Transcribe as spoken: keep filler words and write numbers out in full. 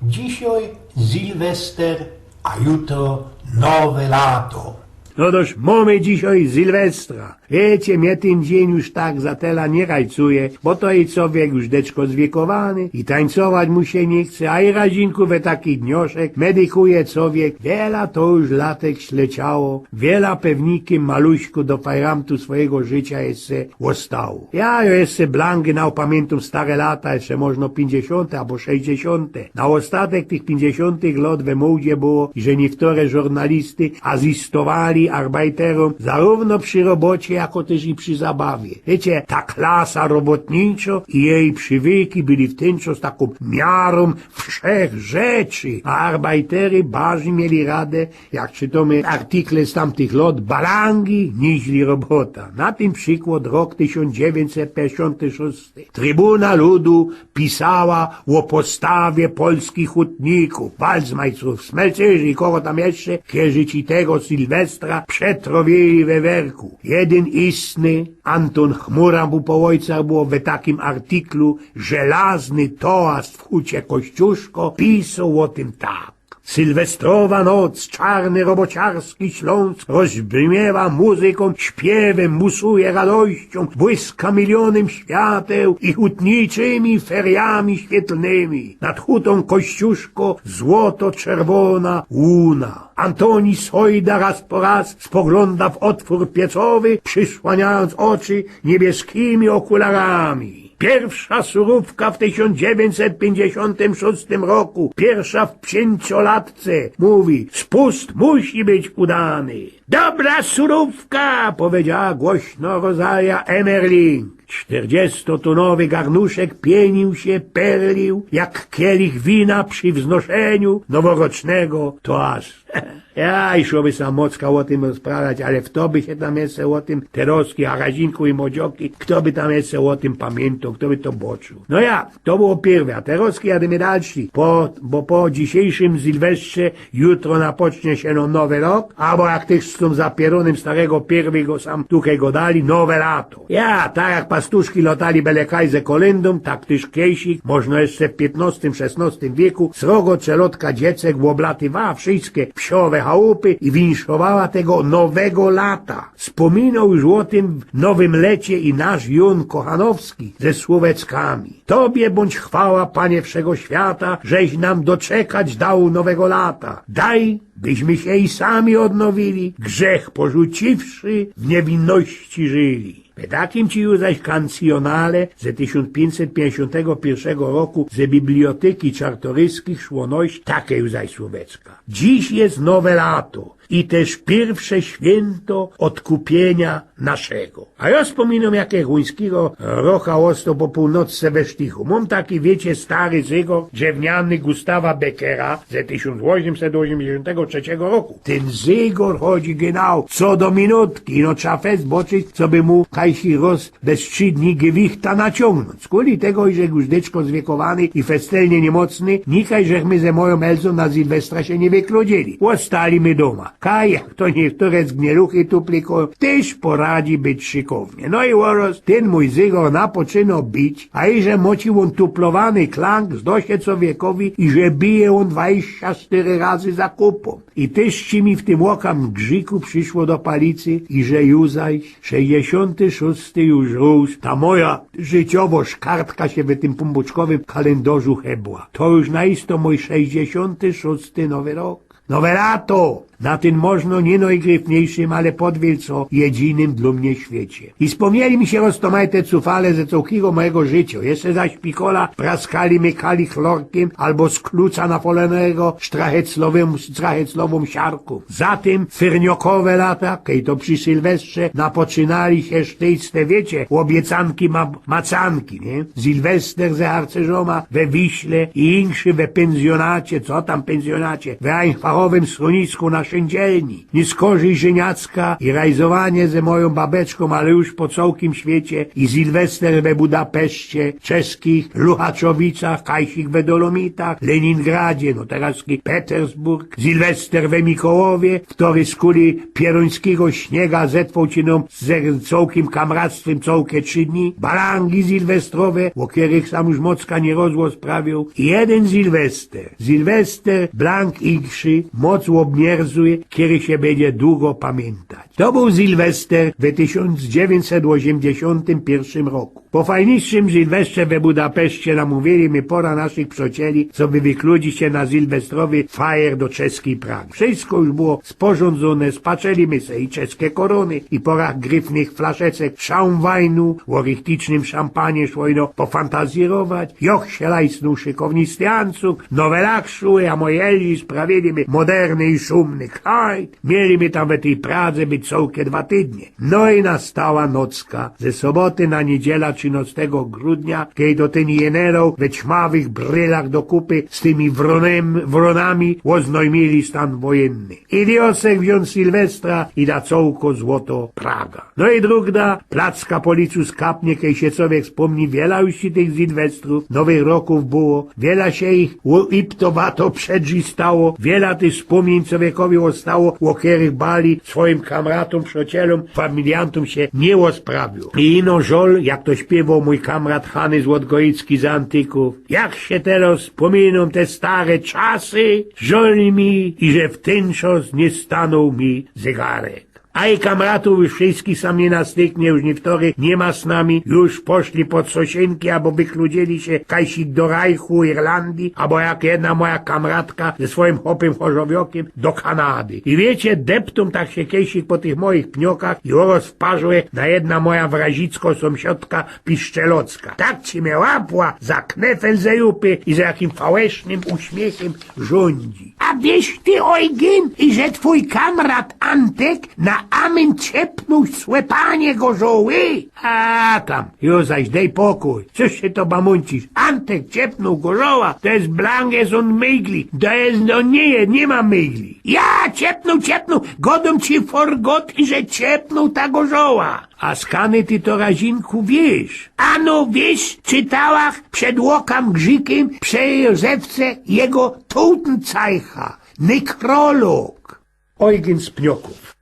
Dzisiej Sylwester, a jutro nowe lato. No dość, mōmy dzisiej Sylwestra. Wiycie, mie tyn dziyń już tak za tela niy rajcuje, bo to i cowiek już deczko zwiekowany, i tańcować mu sie niy chce, a i razinku we taki dnioszek medykuje cowiek. Wiela to już latek śleciało, wiela pewnikym maluśku do fajramtu swojigo życiŏ jeszcze ôstało. Ja, jo jeszcze blangy nał pamiyntōm stare lata, jeszcze możno piyńćdziesiōnte abo sześćdziesiōnte. Na ôstatek tych piyńćdziesiōntych lŏt we mōdzie było, że niechtore żurnalisty azystowali arbajterōm zarōwno przi robocie, jako tyż i przi zabawie. Wiycie, ta klasa robotniczŏ i jeji prziwyki byli w tyn czas takōm miarōm wszech rzeczy, a arbajtery barzij mieli radã, jak czytōmy artykle z tamtych lŏt, balangi niźli robota. Na tyn przikłŏd rok tysiōnc dziewiyńćset piyńćdziesiōnty szōsty. Trybuna Ludu pisała ô postawie polskich hutnikōw, Waldmańcōw, Smelcerzy i kogo tam jeszcze, kerzy ci tego Sylwestra przetrowiyli we werku. Jedyn istny Antōn Chmura bōł po ôjcach, było we takim artyklu, żelazny toast w hucie Kościuszko pisoł ô tym tak. Sylwestrowa noc, czarny robociarski Ślōnsk rozbrzmiewa muzykōm, śpiywym, musuje radościōm, błyska milionym świateł i hutniczymi feriami świetlnymi. Nad hutōm Kościuszko złoto-czerwōna łuna. Antoni Sojda rŏz po rŏz spoglōnda w otwōr piecowy, przysłaniajōnc ôczy niebieschimi ôkularami. Piyrwsza surōwka w tysiōnc dziewiyńćset piyńćdziesiōntym szōstym roku, piyrwsza w piyńciolatce, mōwi: „Spust musi być udany”. „Dobra surōwka”, powiedziała głośno Rozalia Emmerling. Sztyrdziestotōnowy garnuszek piyniył sie, perlił, jak kielich wina przi wznoszyniu noworocznego toastu. Ja, i szło by sam mocka ô tym rozprawiać, ale fto by sie tam jeszcze ô tym, te roski, a razinku i młodzioki, fto by tam jeszcze ô tym pamiyntōł, fto by to bŏcził? No ja, to było piyrwe, a te roski jadymy dalszy, po, bo po dzisiejszym Sylwestrze jutro napocznie sie no nowy rok, abo jak tyż z tōm zapierōnym starego piyrwego sam tukej godali, nowe lato. Ja, tak jak pastuszki lotali bele kaj ze kolyndōm, tak tyż kejsik, możno jeszcze w piytnostym, szesnostym wieku, srogo czelotka dziecek ôblatywa wszyjske wsiowe chałupy i winszowała tego nowego lata. Spōminoł już ô tym w Nowym Lecie i nasz Jōn Kochanowski ze słoweckami. Tobie bōndź chwała, Panie wszechświata, żeś nam doczekać dał nowego lata. Daj, byśmy sie i sami ôdnowiyli, grzech porzuciwszy, w niewinności żyli. We takim ci już zaś kancjonale ze tysiōnc piyńćset piyńćdziesiōntego piyrwszego roku ze bibliotyki Czartoryskich szło noś take już zaś słowecka: „Dziś jest nowe lato i też piyrwsze świynto ôdkupiynia naszego”. A jo spōminōm, jak Głuńskigo rocha ôstoł po pōłnocce we sztichu. Mōm taki, wiycie, stary zygor, drzewniany, Gustawa Beckera ze tysiōnc ôziymset ôziymdziesiōntego trzeciego roku. Tyn zygor chodzi genau co do minutki, no trzeba fest boczyć, co by mu kajsi roz bez trzi dni gewichta naciōngnōńć. Skuli tego, że już deczko zwiekowany i festelnie niymocny, nikaj żech my ze mojōm Elzōm na Sylwestra sie niy wykrodziyli. Ôstali my dōma. Kaj, jak to niyktorze zgnieluchy tuplikoł, tyż poradzi być szykownie. No i ôroz, tyn mōj zygor napoczyno bić, a iże moci ôn tuplowany klang, zdo sie cowiekowi, iże bije ôn dwadzieścia sztyry razy za kupōm. I tyż ci mi w tym ôkamrziku przishło do palicy, iże już zaś sześćdziesiōnty szōsty już rōz ta moja życiowŏ kartka sie w tym pōnbōczkowym kalyndŏrzu hebła. To już na isto mōj sześćdziesiōnty szōsty nowy rok. Nowe lato! Na tym możno niy nojgryfniejszym, ale podwiel co jedzinym dlō mie świecie. I spōmnieli mi sie roztōmajte cufale ze cołkigo mojigo życiŏ. Jeszcze zaś pikola praskali my kali chlorkym abo z kluca napalonego sztracheclowym, sztracheclowōm siarkōm. Zatym fyrniokowe lata, kej to przi Sylwestrze napoczynali sie sztyjc te, wiycie, ôbiecanki ma-, macanki, niy? Sylwester ze harcerzōma we Wiśle i inszy we pynzjōnacie, co tam pynzjōnacie, we ajnfachowym schronisku na ksiyndzielni, niyskorzij żyniacka i rajzowanie ze mojōm babeczkōm, ale już po cołkim świecie, i Sylwester we Budapeszcie, czeskich Luchaczowicach, kajsik we Dolomitach, Leningradzie, no teroz Petersburg, Sylwester we Mikołowie, w kery skuli pierōńskigo śniega ze twōłcinyōm ze cołkim kamractwym cołke trzi dni, balangi sylwestrowe, ô kerych sam już mocka niy rozrozprawiōł, i jedyn Sylwester, Sylwester blank inkszy, moc ôbmierzły, kery sie bydzie dugo pamiyntać. To bōł Sylwester we tysiōnc dziewiyńćset ôziymdziesiōntym piyrszym roku. Po fajniszczym Sylwestrze we Budapeszcie namōwiyli my pora naszych przōjcieli, coby wykludzić sie na sylwestrowy fajer do czeskij Pragi. Wszysko już było sporzōndzōne, spaczyli my se i czeske korōny, i pora gryfnych flaszeczek szamwajnu, ô richticznym szampanie szło ino pofantazjerować. Joch sie lajsnōł szykowny stiancuk, nowe lachszuły, a moje Elzi sprawiyli my moderny i szumny kajt. Mieli my tam we tyj Pradze być cołke dwa tydnie. No i nastała nocka ze soboty na niydziela, trzynostego grudnia, kej to tyn jeneroł we ćmawych brylach do kupy z tymi wrōnym, wrōnami ôznojmiyli stan wojynny. I wiosek wziōn Sylwestra i da cołko złoto Praga. No i drugda, placka po licu skapnie, kej sie cowiek spōmni, wiela już ci tych Sylwestrōw, nowych rokōw było, wiela sie ich iptowato przedrzistało, wiela tych spōmniyń cowiekowi ôstało, ô kerych bali swojim kamratōm, przōjcielōm, familiantōm sie niy ôsprawiōł. I ino żol, jak to śpiywoł mōj kamrat Hany Złotgoicki z Antykōw: „Jak sie teroz spōminōm te stare czasy, żol mi, iże wtynczŏs niy stanōł mi zygarek”. A i kamratōw już wszyskich sam niy nastyknie, już niyftorych niy ma z nami, już poszli pod sosynki, abo wykludziyli sie kajsik do Rajchu, Irlandyje, abo jak jedna moja kamratka ze swojim chopym chorzowiŏkiym do Kanady. I wiycie, deptōm tak sie kajsik po tych mojich pniokach i ôrŏz wparzōł na jedna moja wrazickŏ sōmsiadka Piszczelocka. Tak ci mie łapła za knefel ze jupy i za jakim fałesznym uśmiechym rzōndzi. A wiysz ty, Ojgyn, iże twōj kamrat Antek na amyn ciepnōł słepanie gorzoły? A tam, już zaś dej pokōj. Cōż sie to bamōncisz? Antek ciepnōł gorzoła, to je blank, ōn mygli. To je, no niy, niy ma mygli. Ja ciepnōł, ciepnōł, godōm ci, forgot, iże ciepnōł ta gorzoła. A skany ty to, Razinku, wiysz? Ano wiysz, czytałach przed ôkym grzikym prze Józefce jego Totencajcha, nekrolog. Ojgyn z Pniokōw.